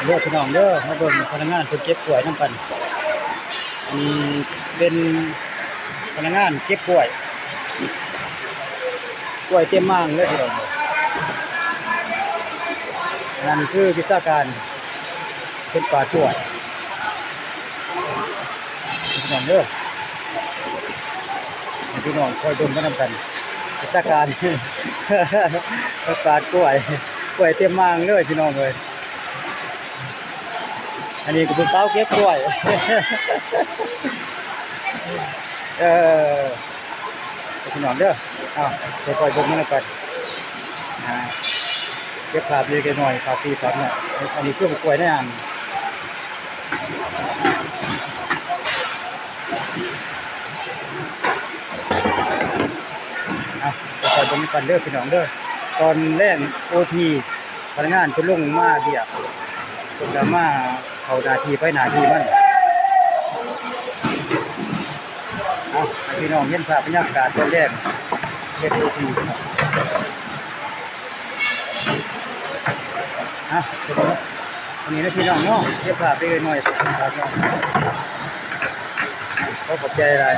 ເດີພີ່ນ້ອງເດີ ມາເບິ່ງພະນັກງານເພິ່ນເກັບກ້ວຍນຳກັນ. ອັນນີ້ເປັນພະນັກງານເກັບກ້ວຍ ກ້ວຍເຕັມມາງເລີຍພີ່ນ້ອງເດີ. ອັນນັ້ນຄືວິຊາການ ເປັນປ່າກ້ວຍ ພີ່ນ້ອງເດີ ໃຫ້ພີ່ນ້ອງຄອຍເບິ່ງໄປນຳກັນ ວິຊາການ ປາດກ້ວຍ ກ້ວຍເຕັມມາງເລີຍພີ່ນ້ອງເອີຍ. ອັນນີ້ກໍຜູ້ສາວເກັບກ້ວຍ ເອີ ພີ່ນ້ອງເດີ ເອົາ ຄ່ອຍໆເບິ່ງນຳກັນ ອ່າ ເກັບພາບເລັກໆນ້ອຍໆ ພາບທີ່ພາບນ້ອຍ. ອັນນີ້ຄືໝາກກ້ວຍໃນອ່າງ ເອົາ ຄ່ອຍໆເບິ່ງນຳກັນເດີພີ່ນ້ອງເດີ. ຕອນແລງໂອທີ ພະນັກງານເພິ່ນລົງມາວຽກ ເພິ່ນກໍມາເຂົ້າໜ້າທີ່ໄປໜ້າທີ່ມັນ. ເອົາ ໃຫ້ພີ່ນ້ອງເຫັນພາບບັນຍາກາດຕອນແລງ ເຮັດໂອທີ ເອົາ ເປັນ ອັນນີ້ນະພີ່ນ້ອງເນາະ ເກັບພາບເລັກໆນ້ອຍໆ ຝາກພີ່ນ້ອງ ຂໍຂອບໃຈຫຼາຍ.